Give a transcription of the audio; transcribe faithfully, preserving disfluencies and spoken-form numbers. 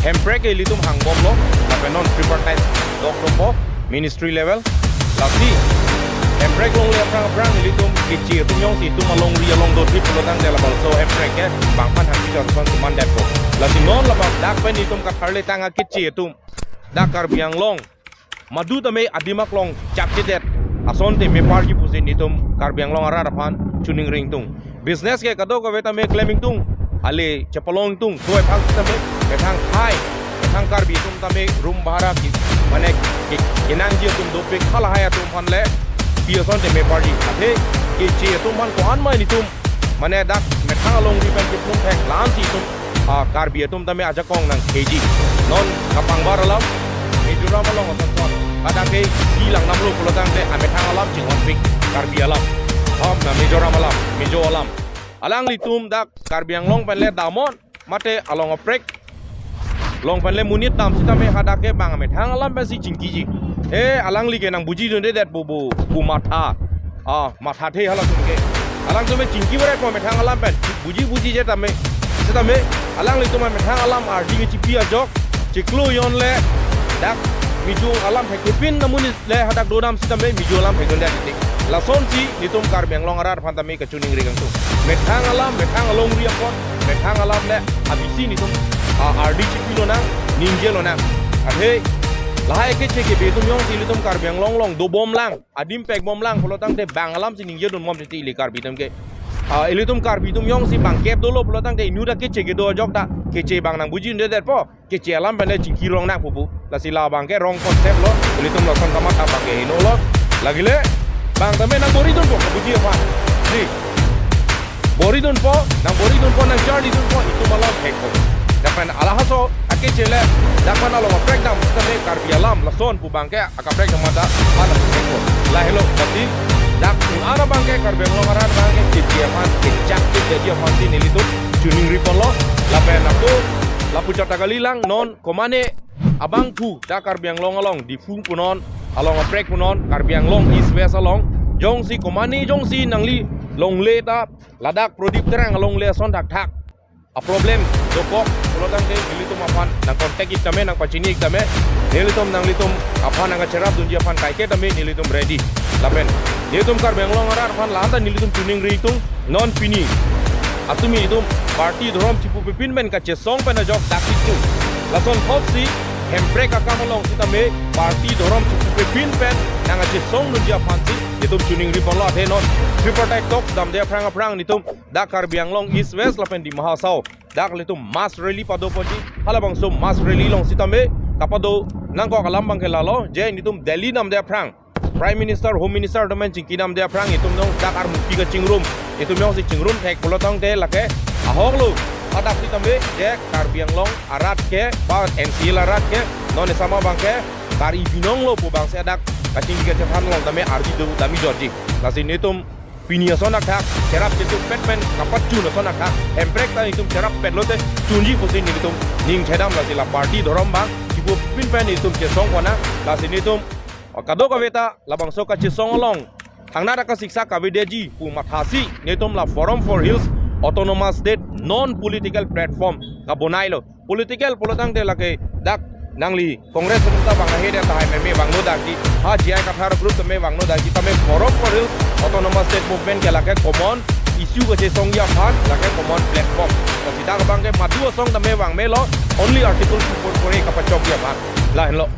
Hemprek ke ilitum hangbomlo, lapen non tripartite dokdokpo, ministry level. Lasi Hemprek longle aphrang aphrang ilitum keche atum jongsi itum alongri along dothip pulotangte labangso Hemprek ke bang aphan hangki jorson suman detpo. Lasi non labang dak pen itum katharle tang akeche atum dak Karbi Anglong madu tame adim aklong chapchedet asonte meparji pusi nelitum Karbi Anglong arat aphan choningri ingtung. Business ke kadokave tame klem ingtung, ale chepalong ingtung, doi phang tame methang Thai, methang Karbi atum tame room bhara ki, mane ki, kinangji atum dopik halahai atum aphan le pi asonte meparji. Athe keche atum aphan ko-an ma nelitum mane dak methang alongri pen kiplum thek la-ansi itum, ah, Karbi atum tame ajakong nangkeji. Non kapangbar alam, Mizoram along asonson. Kada ke isi lang namlo pulotangte amethang alam chinghonpik Karbi alam. Ham na Mizoram alam, Mizo alam. Alanglitum dak Karbi Anglong pen le damnon, mate along aprek. Along pen le monit dam sitame hadak ke bang amethang alam pensi chingkiji. Eh, alangli ke nangbuji dundedet bu, bu, bu matha. Ah, mathathe halatum ke. Alangtum ke chingki berai po methang alam pen. Buji buji je tame. Sitame alanglitum amethang alam ardi ke chipi ajok, chiklo jon le dak Mizo alam thekthepin namun le hadak dodam sitame Mizo alam thekdunde atitik. Lasonsi nelitum Karbi Anglong arat aphan tame kachoningri ingtung. Methang alam, methang alongri apot, methang alam le abisi nelitum, ah, ardi chipi lonang, ningje lonang. Athe lahai keche kebe atum jongsi ilitum Karbi Anglong along dobom lang, adim pekbom lang pulotangte bang alamsi ningje dunbom titi ili Karbi atum ke. Ah, ilitum Karbi atum jongsi bang kep dolo pulotangte inut akeche kedo ajok ta keche bang nangbuji dundedetpo. Keche alam pen le chingki rong nangpo pu. Lasi labang ke wrong concept lo, ilitum lason kamatha abang ke hingno lo. Lagi le bang tame nangbori dunpo kabuji aphan. Di. Bori dunpo, nangbori dunpo, nangcharli dunpo, itum alam thekpo. Dak pen alahaso akeche le, dak pen along aprek dam sitame Karbi alam lason pu abang ke akaprek dam mada alam thekpo. Lahelo, berarti dak un ana abang ke Karbi Anglong arat abang ke keche aphan kechak keche aphansi nelitum choningri ponlo. Lapen ako lapu chot ta kalilang, non komane abangphu dak Karbi Anglong along Diphu punon, along aprek punon, Karbi Anglong East West along jongsi komane jongsi nangli longle ta ladak Prodip Terang alongle ason thakthak aproblem dokok pulotangte nelitum aphan nangcontact ik tame, nangpachini ik tame, nelitum nanglitum aphan nangkacherap dunji aphan kaike tame nelitum ready. Lapen nelitum Karbi Anglong arat aphan la-anta nelitum choningri ingtung, non pini atumi itum party dhorom chipupepin pen kachesong pen ajok dak itum. Lasonthotsi Hemprek akam along sitame party dhorom chipupepin pen nangkachesong dunji aphansi itum choningri ponlo. Athe non tripartite talks damde aphrang aphrang nelitum dak Karbi Anglong East West lapen Dima Hasao dak ilitum mass rally padoponji. Halabangso mass rally along sitame kapado nangkok alam abang ke lalo, je nelitum Delhi damde aphrang Prime Minister, Home Minister atum pen chingki damde aphrang itum jong dak armuki kachingrum, itum jongsi chingrum thek pulotangte lake ahok lo. Hadak sitame je Karbi Anglong arat ke ba N C L arat ke non esama abang ke kar-i binong lo pu abangsi dak kachingki kachethan along tame ardi do dami jorji. Lasi nelitum pini ason athak cherap chetumpet pen kapachun ason athak Hemprek ta itum cherapet lote chunji pusi nelitum ning chedam. Lasi la party dhorom abang chipupepin pen itum chesong kona. Lasi nelitum kadokave ta labangso kachesong along thangnat akasiksak kavedeji pu mathasi nelitum la Forum for Hills Autonomous State non political platform kabonailo. Political pulotangte lake dak nangli Congress atum ta bang ahe det tahai meme vangno dakji. Ha J I Kathar group tame vangno dakji, tame Forum for Hills Autonomous State Movement ke lake common issue kachesongji aphan lake common platform. Lasi dak abang ke madu asong tame vangmelo, only Article two four four A kapachokji aphan. Lahenlo.